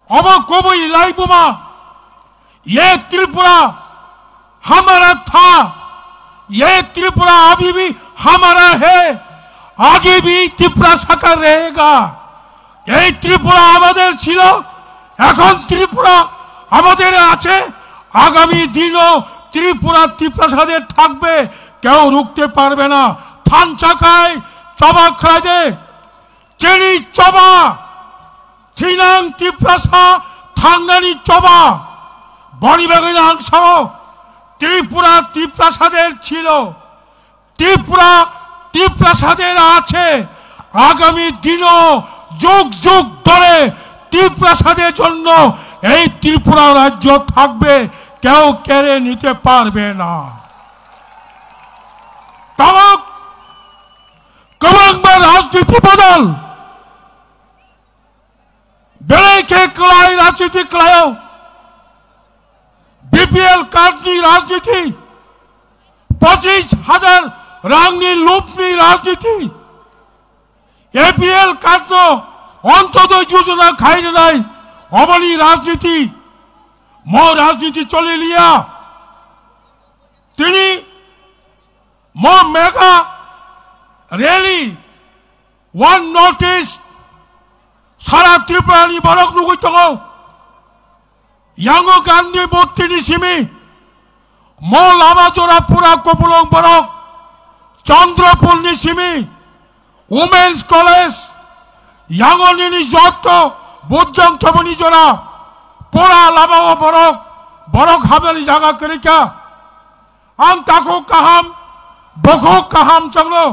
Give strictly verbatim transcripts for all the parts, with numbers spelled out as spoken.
Obo kubui laibuma, ye Tripura hamara tha, ye Tripura abhi bhi hamara hai, aage bhi Tiprasa ka rahega. এই ত্রিপুরা আমাদের ছিল, এখন ত্রিপুরা আমাদের আছে, আগামী দিনও ত্রিপুরা তিপ্রাসাদের থাকবে, কেউ রুখতে পারবে না। Thansa khai choba khlaide, chini choba, thinang Tiprasa thangnani choba, boni bagwino ang sao, Tripura Tiprasader chilo, Tripura Tiprasader ache, agami dino jug jug dhore Tiprasader jonno ei Tripura rajyo thakbe, keu kere nite parbe na. Tabuk kwbangma rajniti bodol, belai khe kwlai rajniti kwlaio. B P L card ni rajniti, pochis hajar rang ni lub ni rajniti, A P L card no Antyodoi Yojana khai rwnai, oboni rajniti, mo rajniti choli liya. Tini mo mega rally, one notice, sara Tripura ni borok nugui tongo. Yango Gandhi Murti ni simi, mo lama jora pura Kopulwng borok, Chandrapur ni simi, Women's College, yango nini jotto Bojjang Chobani jora, pura lama o borok, borok habnani jaga kwrwi kha. Ang takhuk kaham, bukhuk kaham chwngno,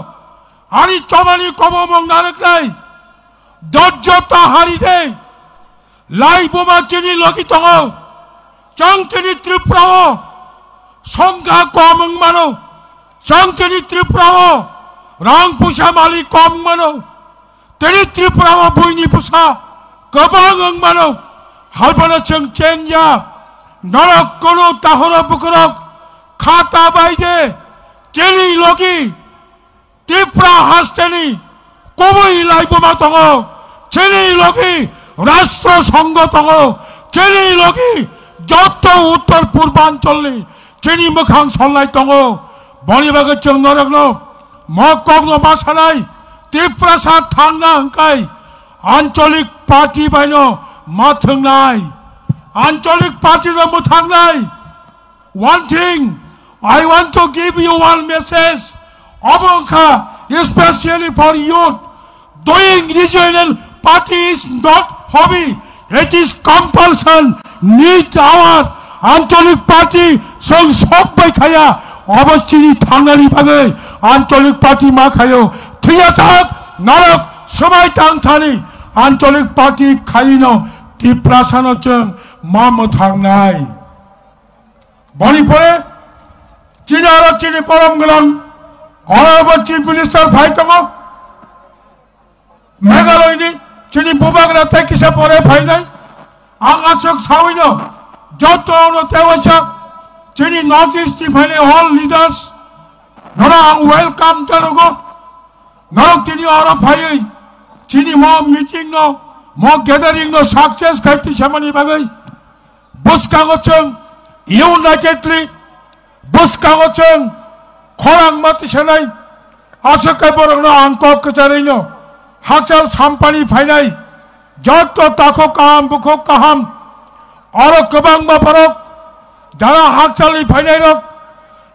ani chobani kobomung narwknai, dojjo ta hari de, laibuma chini logi tongo, chwng chini Tripura o songkha kom wng mano, chwng chini Tripura o rang puisa malik kom wng mano, Tini Tripura o buini bwsa kwbang wng mano, halbano chwng chenja. Norok kono tahoro bukurok khata bai de chini logi Tripura hasteni kubui laibuma tongo, chini logi Rashtra Sangha tongo, chini logi jotto Uttor Purbancholni chini mwkhang solnai tongo. Boni bagwi chwng norokno mo kokno ma sanai, Tiprasa thangna hwnkhe Anchalik party baino ma thwngnai, Anchalik party no mwthangnai. One thing, I want to give you one message. Obo wngkha especially for youth. Doing regional party is not hobby, it is compulsion. Need our Anchalik party, chwng sok bai khaya, obo chini thangnani bagwi Anchalik party ma khayo. Thwiya sak, narok, swbai tang thani, Anchalik party khaino Tiprasano chwng ma mwthangnai. Boni pore chini aro chini borom gwnang, honorable Chief Minister phai tongo. Meghalaya ni chini bubagra tei kisa pore phainai. Ang aswk sawino joto no tewaisa chini North East ni phainai all leaders nono ang welcome janogo. Norok tini oro phaiwi chini mo meeting no, mo gathering no success khai twi samani bagwi bwskango chwng unitedly, bwskango chwng khorang ma tisanai. Aswk khe borokno ang kok kwcharwino hakchal sampani phainai joto takhuk kaham bukhuk kaham, oro kwbangma borok jara hakchalni phainairok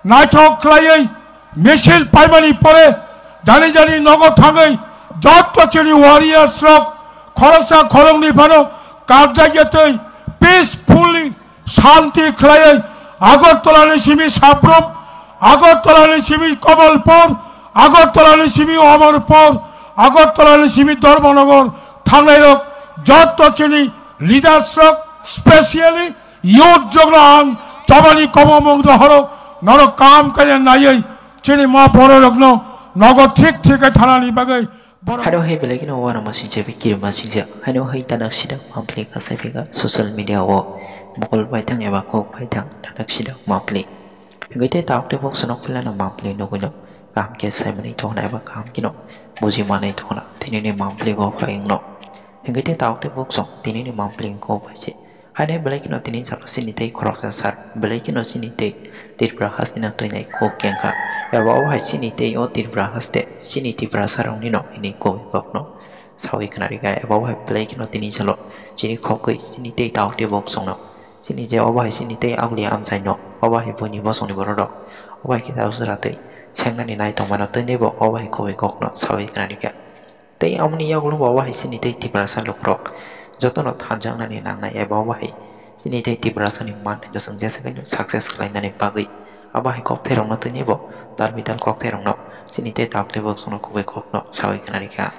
naithok khlaiwi misil paimani pore jani jani nogo thangwi joto chini warriors rok khoroksa khoroknwi phano karjakya twi peacefully shanti khlaiwi Agartala ni simi Sabrum, Agartala ni simi Kamalpur, Agartala ni simi Amarpur, Agartala ni simi Dharmanagar thangnai rok joto chini leaders rok, specially youth rok no ang chobani kobomung rohoro norok kam kaiya naiwi chini ma borok rok no nogo thik thik khe thanani bagwi Hado hai belai kheno uanama singcha bai kirima singcha. Haino hai tanak sidak mampli kasai phika social media o mokol baithang eba kok baithang tanak sidak mampli. Hingke tei tabuk tei bok sonok philano mampli nugwino kaham khe saimani thokna eba kaham kheno buji manai thokna tini ni mampli bo khlai wngno. Hingke tei tabuk tei buk song tini ni mampli kok bai se. Haino belai kheno tini salo chini tei khoroksa sar, belai kheno chini tei Tripura hasteni twi nai kok kengkha. Eba o hai chini tei o Tripura haste, chini Tripura sarong ni no hini kok kok no sawi khna rikha. Eba o hai belai kheno tini salo chini khokoi chini tei tabuk tei buk song no. Chini je obo hai chini tei aguli amchai no, obo hai buini bosongni borok rok, obo hai khe tabuk jora tei sengnani nai tongmano tei nebo obo hai kubui kokno sawi khna rikha. Tei amoni yagulo bo obo hai chini tei Tiprasa lukurok jotono thanjaknani nangnai eba obo hai chini tei Tiprasani manthai no chwng jesa khe success khlainani bagwi abo hai kokthairokno tei nebo tal bidal kokthairokno chini tei tabuk tei buk songno kubui kokno sawi khna rikha.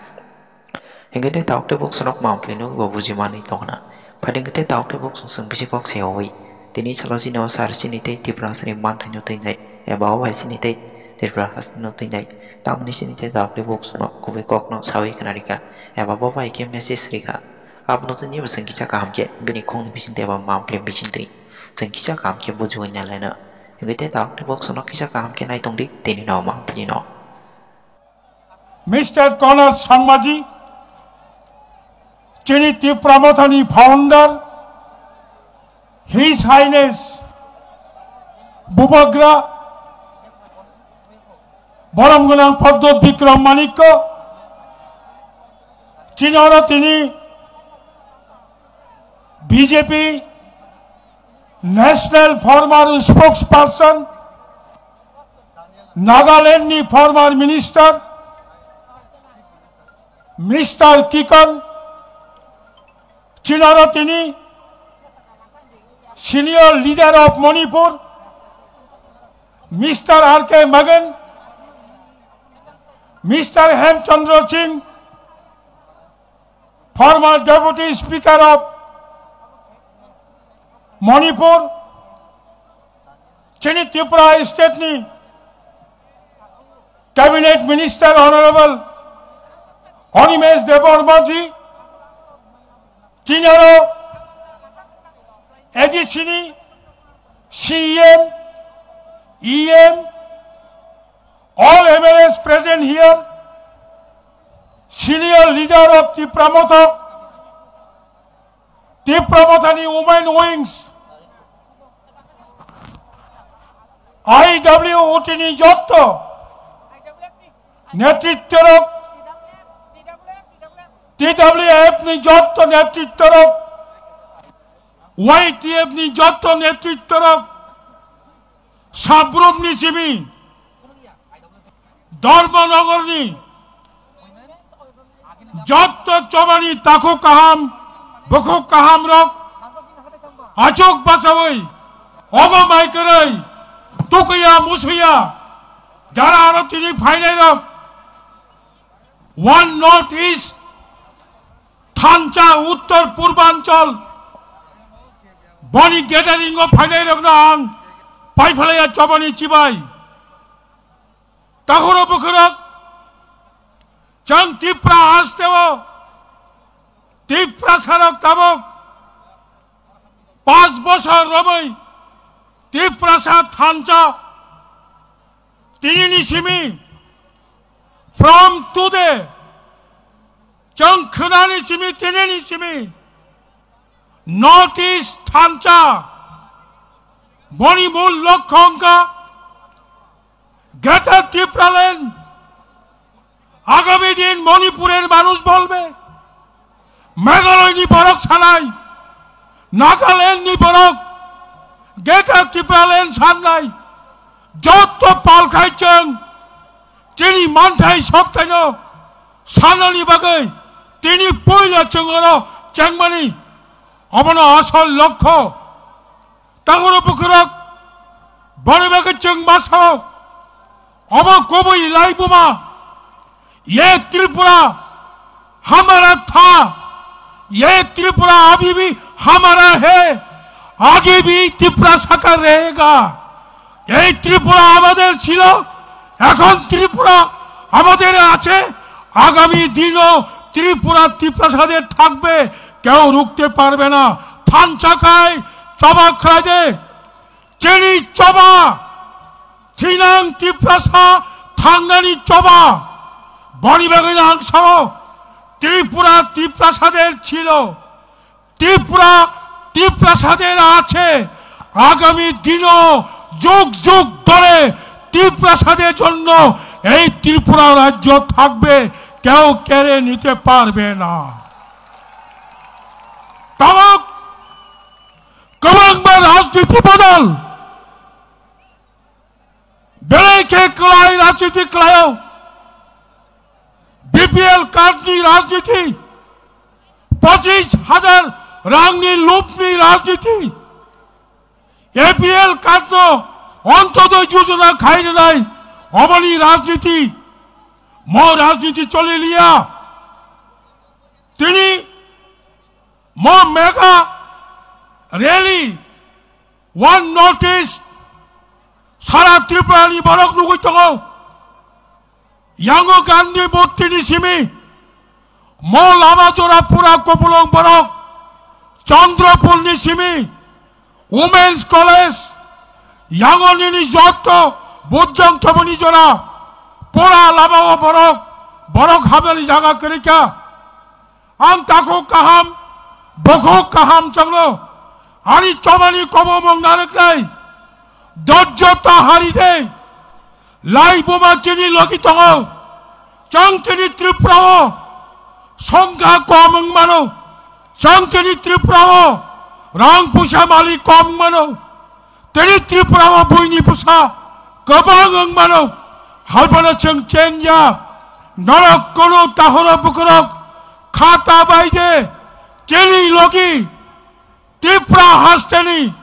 Hingke tei tabuk tei buk sonok mampli nugwi bo buji manwi tongna. Phaidi hingke tei tabuk tei buk song chwng bisi kok se oi. Tini salo chini o sar chini tei Tiprasani manthai no twi nai. Eba o bai chini tei Tripura hasteni twi nai. Tamoni chini tei tabuk tei buk sonok kubui kokno sawi khna rikha. Eba bo bai khe message rikha. Abono tini bo chwng kisa kaham khe bini khongni bising tei eba mampli bising twi. Chwng kisa kaham khe bujiwi nai laina. Hingke tei tabuk tei buk sonok kisa kaham khe nai tongdi tini no mampli no. Mister Konal Sangmaji, chini Tipra Mothani founder, His Highness Bubagra Borom Gwnang Pradyot Bikram Manikya, chini oro tini B J P National former spokesperson, Nagaland ni former minister, Mister Kikan, chini oro tini senior leader of Manipur, Mister R K Magan, Mister Hemchandra Singh, former Deputy Speaker of Manipur, chini Tripura State ni Cabinet Minister Honorable Animesh Debbarma ji, chini oro A D C ni C E M, E M, all M L As present here, senior leader of Tipra Motha, Tipra Mothani Women Wings, I W O T ni jotto netrittorok, T W F ni jotto netrittorok, Y T F ni jotto netrittorok, Sabrumni simi Dharmanagorni jotto chobani takhuk kaham, bukhuk kaham rok achuk bachawi omo mai kwrwi tukuya musuya jara aro tini phainai rok One North East Thansa Uttor Purbanchal boni gathering o phainai rokno ang paiphalaya chobani chibai. Takhuro bukhurok chwng Tipra hasteo Tiprasarok tabuk panch bosor romwi Tiprasa thansa tinini simi from today chwng khwnani simi tinini simi North East thansa boni mul lokho wngkha Greater Tipraland. আগামী দিন মণিপুরের মানুষ বলবে, মেঘালয়নি borok sanai, Nagalandni borok, Greater Tipraland sannai, jotto palkhai chwng chini manthai soktaino sanani bagwi tini puila chwng oro chengmani, obono asol lokho. Takhuro bukhurok, boni bagwi chwng ma sao, obo kubui laibuma, ye Tripura hamara tha, ye Tripura abhi bhi hamara hai, aage bhi Tiprasa ka rahega. এই ত্রিপুরা আমাদের ছিল, এখন ত্রিপুরা আমাদের আছে, আগামী দিনও ত্রিপুরা তিপ্রাসাদের থাকবে, কেউ রুখতে পারবে না। Thansa khai choba khlaide, chini choba, thinang Tiprasa thangnani choba, boni bagwino ang sao, Tripura তিপ্রাসাদের ছিল, ত্রিপুরা তিপ্রাসাদের আছে। আগামী দিনও যুগ যুগ ধরে তিপ্রাসাদের জন্য এই ত্রিপুরা রাজ্য থাকবে, কেউ কেড়ে নিতে পারবে না। Tabuk kwbangma rajniti bodol, belai khe kwlai rajniti khlaio, B P L card ni rajniti, pochis hajar rang ni lub ni rajniti, A P L card no Antyodoi Yojana khai rwnai, oboni rajniti, mo rajniti choli liya. Tini mo mega rally, One North East, sara Tripura ni borok nugwi tongo. Yango Gandhi Murti ni simi, mo lama jora pura Kupulung borok, Chandrapur ni simi, Women's College, yango nini jotto Bujong Choboni jora, pura lama o borok, borok habnani jaga kwrwi kha. Ang takhuk kaham, bukhuk kaham chwngno, ani chobani kobomung narwknai, dojjo ta hari de, lai buma chini logi tongo, chwng chini Tripura o, songkha kom wng mano, chwng chini Tripura o, rang puisa malik kom wng mano, Tini Tripura o buini bwsa kwbang wng mano, halbano chwng chenja. Norok kunu tahoro bukurok khata bai de chini logi Tripura hasteni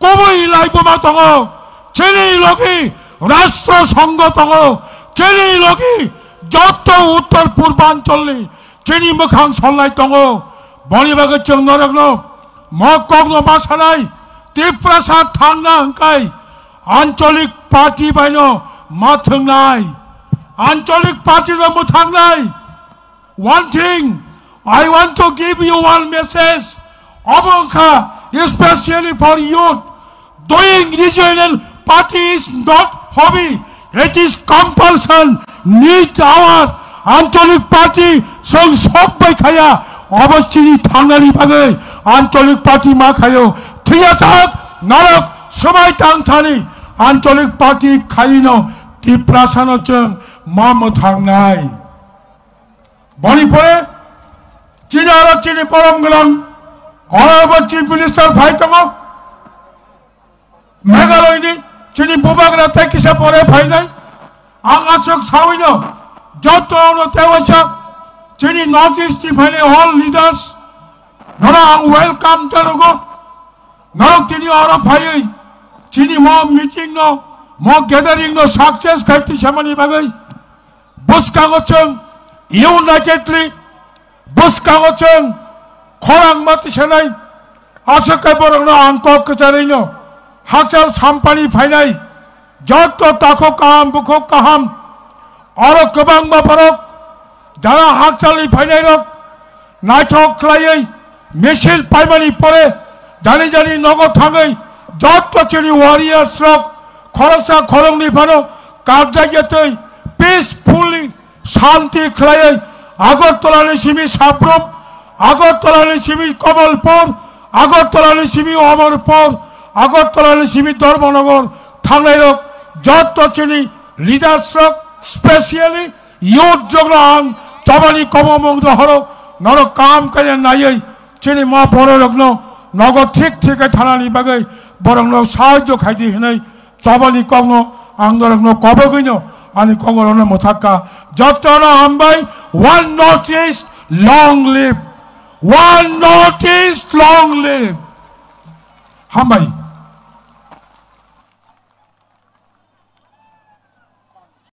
kubui laibuma tongo, chini logi Rashtra Sangha tongo, chini logi jotto Uttor Purbanchal ni chini mwkhang solnai tongo. Boni bagwi chwng norokno mo kokno ma sanai, Tiprasa thangna hwnkhe Anchalik party baino ma thwngnai, Anchalik party no mwthangnai. One thing, I want to give you one message. Obo wngkha especially for youth. Doing regional party is not hobby, it is compulsion. Need our Anchalik party, chwng sok bai khaya, obo chini thangnani bagwi Anchalik party ma khayo. Thwiya sak, narok, swmai tang thani, Anchalik party khaino Tiprasano chwng ma mwthangnai. Boni pore, chini aro chini borom gwnang, oro bo Chief Minister phai tongo. Meghalaya ni chini bubagra tei kisa pore phainai. Ang aswk sawino joto no tewaisa chini North East ni phainai all leaders nono ang welcome janogo. Norok tini oro phaiwi chini mo meeting no, mo gathering no success khai tisamani bagwi bwskango chwng unitedly bwskango chwng khorang ma tisanai. Aswk khe borokno ang kok kwcharwino hakchal sampani phainai joto takhuk kaham bukhuk kaham oro kwbangma borok jara hakchalni phainairok naithok khlaiwi misil paimani pore jani jani nogo thangwi joto chini warriors rok khoroksa khoroknwi phano karjakya twi peacefully shanti khlaiwi Agartala ni simi Sabrum, Agartala ni simi Kamalpur, Agartala ni simi Amarpur, Agartala ni simi Dharmanagar thangnai rok joto chini leaders rok, specially youth rok no ang chobani kobomung rohoro norok kam kaiya naiwi chini ma borok rok no nogo thik thik khe thanani bagwi borok no sahajyo khaidi hinwi Chobani kokno ang norokno kobogwino ani kok norokno mwthakka. Jotono hambai, one North East, long live. One North East, long live. Hambai.